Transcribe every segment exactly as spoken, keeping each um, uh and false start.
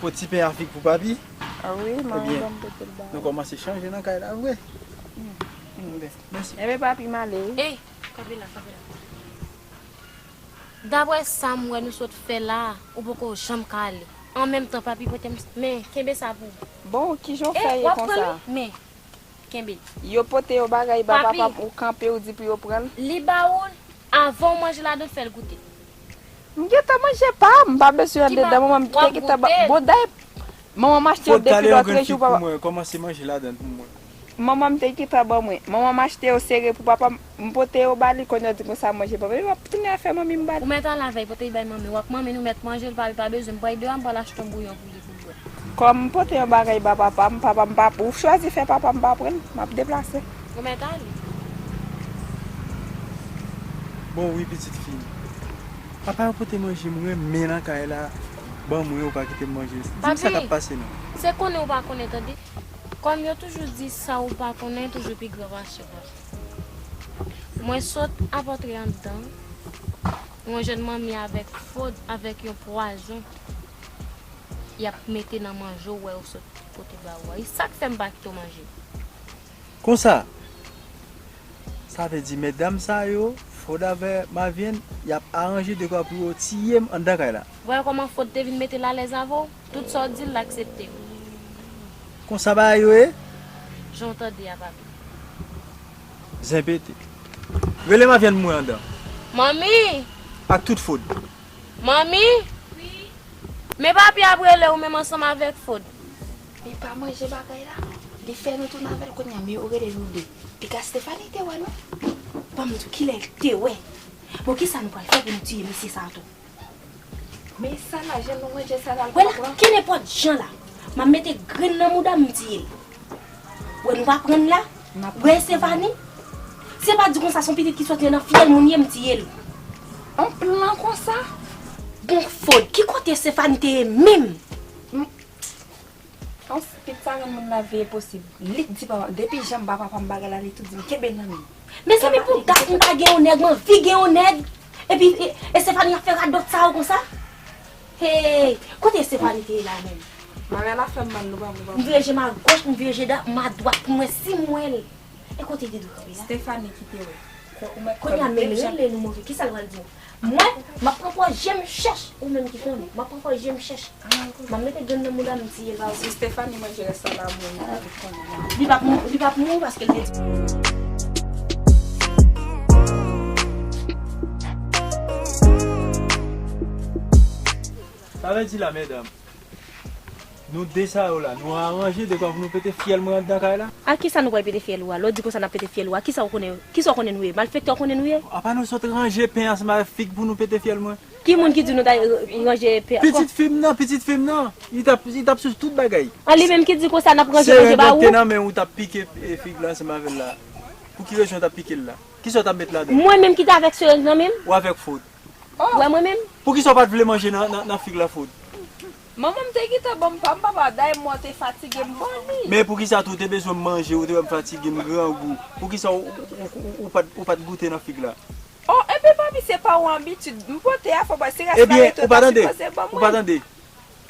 Ti pen a fig pou papi. Ah wi, manman ban m pote l ba ou. Nou kòmanse chanje nan kay la vre. Mèsi. Enben papi, m ale wi. Ey, kanpe la, kanpe la. Daprè sa m wè nou sot fè la, ou poko janm ka ale. An menm tan, papi pote m, men, kenbe sa pou ou. Bon, kijan w fè ye konsa? Men, kenbe l. Yo pote yon bagay ba papa m, ou kanpe, ou di pou yo pran l? Li ba ou l, avan w manje ladan l, fè l goute. M gentan manje pa m, m pa bezwen andedan, manman m te gentan ba. Bon, dayè, manman m achte yo depi lòtrejou, papa. Kòmanse manje ladan l pou mwen. Manman m te gentan ban mwen. Manman m achte yo sere pou papa m, m pote yo ba li, kounye a di konsa manje pa m. Epi w ap tounen al fè manmi m ba li. Ou mèt al avè l, pote l bay manmi w. Ak manmi nou mèt manje l, papi pa bezwen m pran l deyò, m pral achte yon bouyon pou li pou l bwè. Kòm m pote yon bagay ba papa m, papa m pa, ou chwazi fè papa m pa pran l, m ap deplase. Ou mèt ale. Bon wi, pitit fi m. Apa yo pote manje m renmen nan kay la, ban mwen, ou pa kite m manje. Di m sa k ap pase non. Papi, se konnen ou pa konnen, tande. Kòm yo toujou di, sa ou pa konnen toujou pi gran pase w. Mwen sot ap antre anndan, mwen jwenn manmi avèk Fod, avèk yon pwazon y ap mete nan manje w, wè yo sot pote ba ou a. E sa k fè m pa kite w manje. Konsa, sa vle di medam sa yo, Fod avè Mavyen, y ap aranje dekwa pou yo tiye m anndan kay la. Wè kòman Fod te vin mete l alèz avè w? Tout sa w di l, l aksepte. Konsa bagay yo ye? Jan w tande a, papi. Zen pete. Rele Mavyen pou mwen anndan. Manmi! Ak tout Fod. Manmi! Wi? Men papi ap rele ou menm ansanm avèk Fod. Li pa manje bagay la. Li fè nou tounen avè l kounye a, men yo rele nou de. Piga Stephanie te wè nou. Ban m di w kilè l te wè. Bon, kisa nou pral fè pou nou tiye mesye sa a tou? Men sa la, jan nou manje sa la, l pa pran. Wè la, kenenpòt jan la. M ap mete grenn nan mouda m, m tiye l. Wè nou pa pran l la? Wè Stephanie? Se pa di konsa, se yon pitit ki soti nan fyèl moun ye, m tiye l. Yon plan konsa? Bon, Fod, ki kote Stephanie te ye menm? Yon pitit sa rann moun la vi enposib. Li k di papa, depi jan m ba papa m bagay la, li tou di m kenbe nan men m. Mezanmi, pou dat m ta gen yon nèg, m anvi gen yon nèg. Epi, e, Estefani ap fè radòt sa yo konsa? Hey, kote Estefani te ye la menm? Bagay la fè m mal, nou pa, nou pa. M vire je m agoch, m vire je da, m adwat pou m wè si m wè l. E kote li te dwe kanpe la? Stefani ki te wè. Kounye a, men l rele nou move. Kisa l pral di nou? Mwen, m ap pran pòz je m chèch. Ou menm ki konnen. M ap pran pòz je m chèch. M ap mete grenn nan mouda m, m tiye l ba ou. Si Stefani manje rès sa la, mwen, m pa vin konnen non. Li p ap mou-, li p ap mouri paske l te di. Sa vle di la, medam, nou de sa yo la, nou aranje dekwa pou nou pete fyèl mwen anndan kay la. A kisa nou pral pete fyèl ou a? Lè w di konsa n ap pete fyèl ou a, kisa w konnen, kisa w konnen nou ye? Malfektè w konnen nou ye? Apa nou sot ranje pen ansanm avèk fig pou nou pete fyèl mwen? Ki moun ki di nou ta, eh, ranje pen? Pitit fi m nan, pitit fi m nan. Li t ap, li t ap sou tout bagay. A li menm ki di konsa n ap ranje manje ba ou? Seren t te nan men ou, t ap pike, eh, fig la ansanm avè l la. Pou ki rezon w t ap pike l la? Kisa w t ap met ladan l? Mwen menm ki t avèk seren nan men m? Ou avèk Fod. Ou wè mwen menm? Poukisa w pa t vle manje nan, nan, nan fig la, Fod? Manman m te gentan ban m pa m, papa, dayè mwen te fatige m ban li. Men poukisa tou ou te bezwen manje, ou te wè m fatige, m grangou? Poukisa ou, ou, ou, ou, ou pa t, ou pa t goute nan fig la? Oh, enben papi, se pa yon abitid. M pote a, fò pa, se rès la yo tou ta sipoze ban mwen. Ebyen, ou pa tande? Ou pa tande?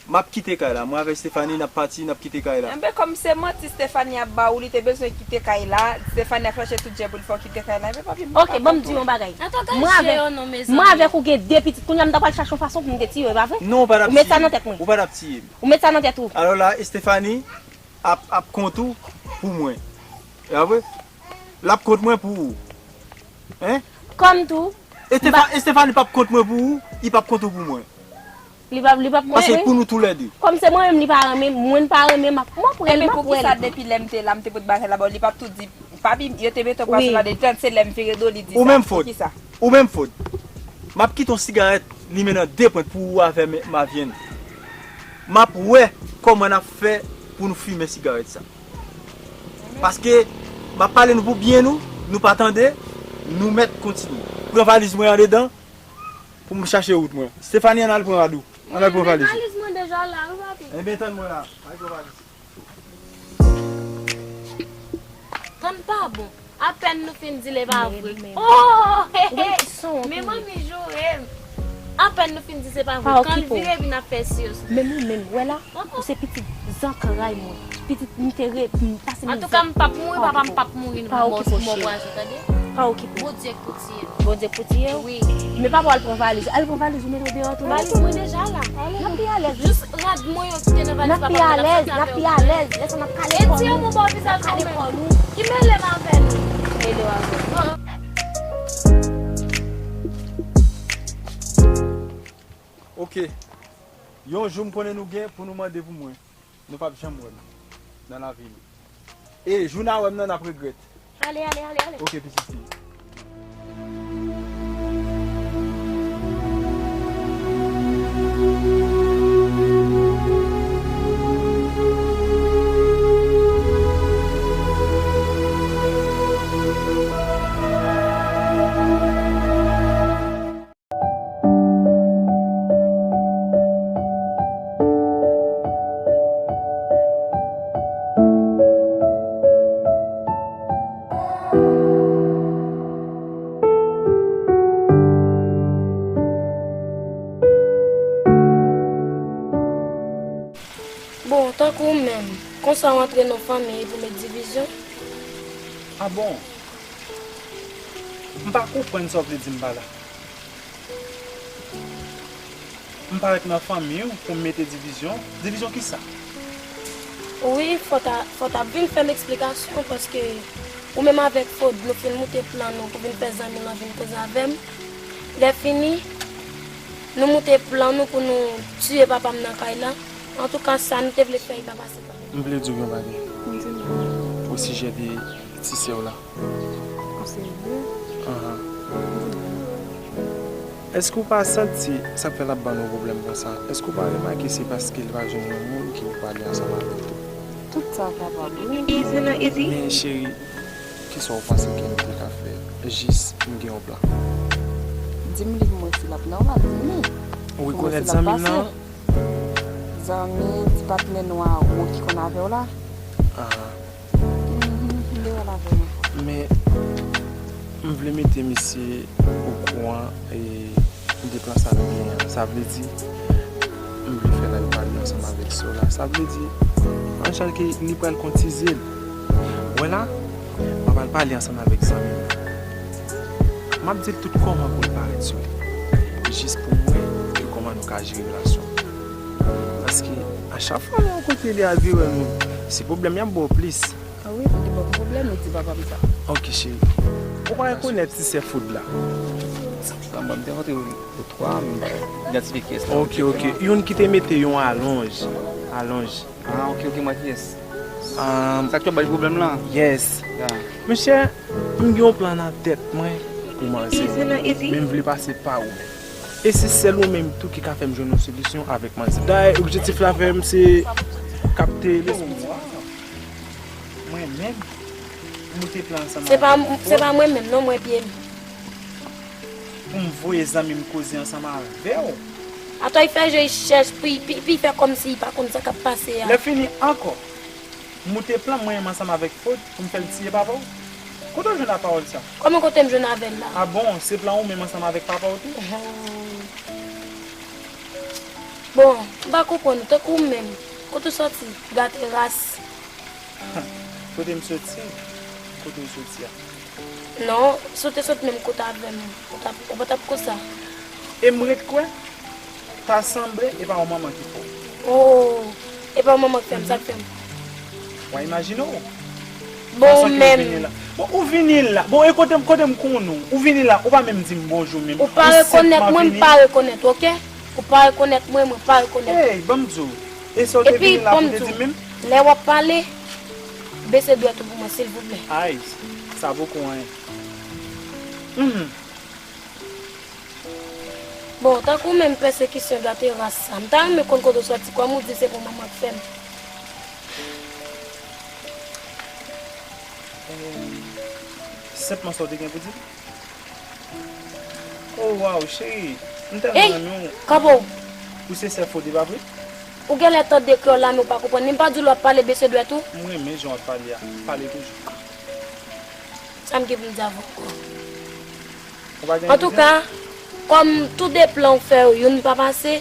M ap kite kay la. Mwen avèk Stefani, n ap pati, n ap kite kay la. Enben, kòm se manti Stefani ap ba ou, li te bezwen kite kay la. Stefani ap chache tout jan pou l fè w kite kay la. Enben, papi, m pa konprann. Ok, ban m di yon bagay. Mwen avèk, mwen avèk ou gen de pitit. Kounye a m ta pral chache yon fason pou m te tiye w, e pa vre? Non, ou pa t ap tiye m. Ou met sa nan tèt mwen. Ou pa t ap tiye m. Ou met sa nan tèt ou. Alò la, Stefani ap, ap kont ou pou mwen. E pa vre? L ap kont mwen pou ou. Hein? Kòm tou. Estefa-, Estefani p ap kont mwen pou ou, li p ap kont ou pou mwen. Li p ap, li p ap kont mwen. Paske pou nou toulède. Kòm se mwen menm li pa renmen, mwen pa renmen, m ap, m ap wè l, m ap wè l. Enben poukisa depi lè m te la, m te pot bagay la ba w, li p ap tou di, papi, yo te mete w pase la de tan, se lè m vire do, li di sa. Ou menm Fod. Poukisa? Ou menm Fod. M ap kite yon sigarèt limen nan de pwent pou ou avè m, Mavyen. M ap wè kòman n ap fè pou nou fimen sigarèt sa. Paske m ap pale nou pou byen nou, nou pa tande, nou mèt kontinye. Pran valiz mwen andedan pou m chache wout mwen. Stefani, ann al pran rad ou. Ann al pran valiz ou. Valiz mwen deja la, wi, papi. Enben, tann mwen la. Al pran valiz. Tann pa bon. Apèn nou fin di l e pa vre. Oh, he, he. Men manmi joure m. Apèn nou fin di se pa vre. Kan l vire epi n ap fè si yo sou. Menm ou menm, wè la, ou se pitit zantray mwen. Pitit m te re, m pase mizè. Antouka, m p ap mouri, papa m p ap mouri, nou p ap mò sou mò pwason, tande? Pa okipe. Bondye k pou tiye m. Bondye k pou tiye w? Wi. Men papa w al pran valiz. Al pran valiz ou mete w deyò tou la. Valiz mwen deja la. N ap pi alèz. Jis rad mwen yo ki te nan valiz papa m nan. N ap pi alèz, n ap pi alèz. Lè sa n ap kale kò nou. E ti yon mo bò vizaj mwen menm. Ki mele m avè nou? Mele w avè nou. Ok. Yon jou m konnen nou gen pou nou mande pou mwen. Nou p ap janm wè m nan lavi nou. E jou n a wè m nan, n ap regrèt. Ale, ale, ale, ale. Ok, pitit fi. Bon, tankou w menm, konsa w antre nan fanmi pou met divizyon? A bon? M pa konprann sa w vle di m pa la. M parèt nan fanmi w pou m mete divizyon. Divizyon kisa? Wi, fò w ta, fò w ta vin fè m eksplikasyon, paske ou menm avèk Fod, nou fin moute plan nou pou vin fè zanmi lan vin koze avè m. Lè fini, nou moute plan nou pou nou tiye papa m nan kay la. Antouka, sa nou te vle fè, li pa pase. M vle di w yon bagay. Di m. O sijè de ti sè w la. Ou serye? Ahan. Di m. Èske w pa santi sa k fè l ap ba nou pwoblèm konsa? Èske w pa remake se paske l pa jwenn yon moun ki pou pale ansanm avè l tou? Tout sa kapab, wi. Men cheri, kisa w panse ke m te ka fè? Jis m gen yon plan. Di m li pou mwen si l ap nòmal, di m li. Ou rekonèt zanmi m nan? Zanmi, ti patnè nou a ou ki konn avè w la. Ahan. Mhm, m te wè l avè w. Men, m vle mete misye okouran, e, de plan sa nou genyen an. Sa vle di, m vle fè l al pale ansanm avèk sè w la. Sa vle di, an jan ke li pral kontize l. Wè la, m ap al pale ansanm avèk zanmi m. M ap di l tout kòman pou l parèt sou li. Jis pou m wè kòman nou ka jere relasyon. Paske a chak fwa lè yon kote li al vire nou, se pwoblèm y ap ba w plis. A wi, li ban m pwoblèm, li di papa m sa. Ok, cheri. Ou pa rekonèt ti sè Fod la? Sa m te rantre o twa, m pa idantifye kiyès la. Ok, ok. Youn ki te mete yon alonj. Alonj. Ah, ok, ok, m wè kiyès. Ah. Sa k t ap bay pwoblèm lan? Yes. Ya. Monchè, m gen yon plan nan tèt mwen pou manzè. Men m vle pase pa ou menm. E se sèl ou menm tou ki ka fè m jwenn yon solisyon avèk manzè. Dayè, objektif la fè m se kapte lespri. Mwen menm, m moute plan ansanm avè w. Se pa, se pa mwen menm, non, mwen pye m. Pou m voye zanmi m koze ansanm avè w. Atò, li fè je, li chèch, pou li, pou li fè kòmsi li pa konn sa k ap pase a. Lè fini ankò, m moute plan mwen menm ansanm avèk Fod pou m fè l tiye papa w. Kote w jwenn ak pawòl sa? Kòman kote m jwenn avè l la? A bon, se plan ou menm ansanm avèk papa w tou? Bon, m pa konprann ou, tankou w menm, kote w sòti, gate ras. Kote m soti? Kote w soti a? Non, si w te sot menm kote avè m, ou t ap, ou pa t ap konsa. E m ret kwè, ta sanble e pa yon manman ki fè w. Oh, e pa yon manman ki fè m, sa k fè m. W a imajine w. Bon, ou menm. Bon, ou vini la. Bon, e kote m, kote m konnen w? Ou vini la, ou pa menm di m bonjou menm. Ou pa rekonèt mwen, m pa rekonèt ou, oke? Ou pa rekonèt mwen, mwen pa rekonèt ou. Ey, ban m di w. E sa w te vini la pou w te di m menm? Epi, ban m di w, lè w ap pale, bese dwèt ou pou mwen, silvouplè. Ay, sa poko anyen. Mhm. Bon, tankou menm pèsekisyon gate ras sa, m ta renmen konn kote w sòti, kòm ou di se pou manman k fè m. Eh, senpman sa w te gen pou di m? Oh, waw, cheri, m tèlman renmen w. Ey, kanpe w! Ou se sè Fode, pa vre? Ou genlè tande kreyòl la, men ou pa konprann li. M pa di w lè w ap pale, bese dwèt ou. M renmen jan w ap pale a. Pale toujou. Sa m gen pou m di avè w ankò? Ou pa gen anyen pou di m? Antouka, Kòm tou de plan w fè yo, youn pa pase,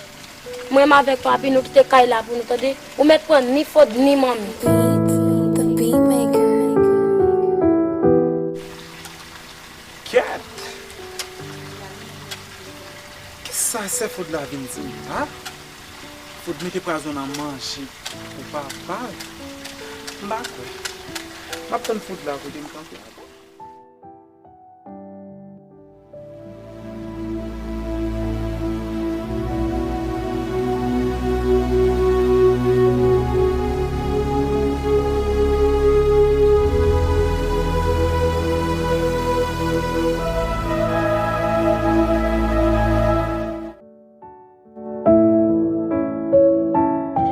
mwen menm avèk papi, nou kite kay la pou nou, tande? Ou mèt pran ni Fod, ni manmi. Beat, the beat maker. Kèt! Kisa sè Fod la vin di m la? Fod mete pwazon nan manje pou papa l. M pa kwè. M ap tann Fod la kote m kanpe a.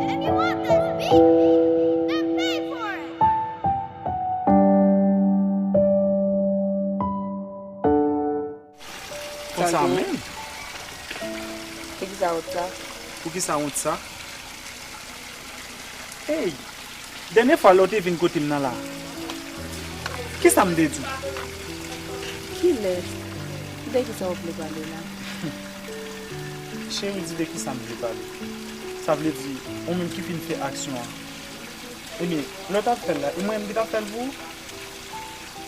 If you want this beat, then pay for it. Konsa menm? Poukisa wont sa? Poukisa wont sa? Ey! Dènye fwa lè w te vin kote m nan la, kisa m te di w? Kilè? De kisa w vle pale la? Cheri, di de kisa m vle pale. Sa vle di, ou menm ki fin fè aksyon an. Ebyen, lè w t ap fè l la, e mwen menm ki t ap fè l pou ou?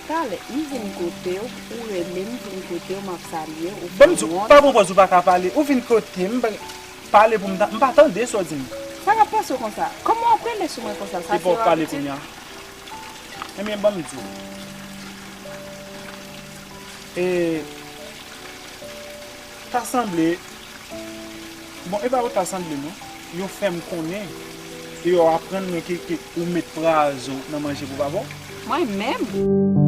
Talè, m vin kote w, ou rele m, m vin kote w, m ap salye w, ou fè m wont. Ban m di w, pa pran pòz ou pa ka pale. Ou vin kote m, pale pou m ta-, m pa tande sa w di m. Sa k ap pase w konsa? Kòman w ap rele sou mwen konsa? Sa se yon abitid? Epa w pale kounye a. Ebyen, ban m di w. E, ta sanble, bon, e pa ou ta sanble non. Yo fè m konnen, e yo aprann mwen ke, ke ou met pwazon nan manje pou papa w. Mwen menm?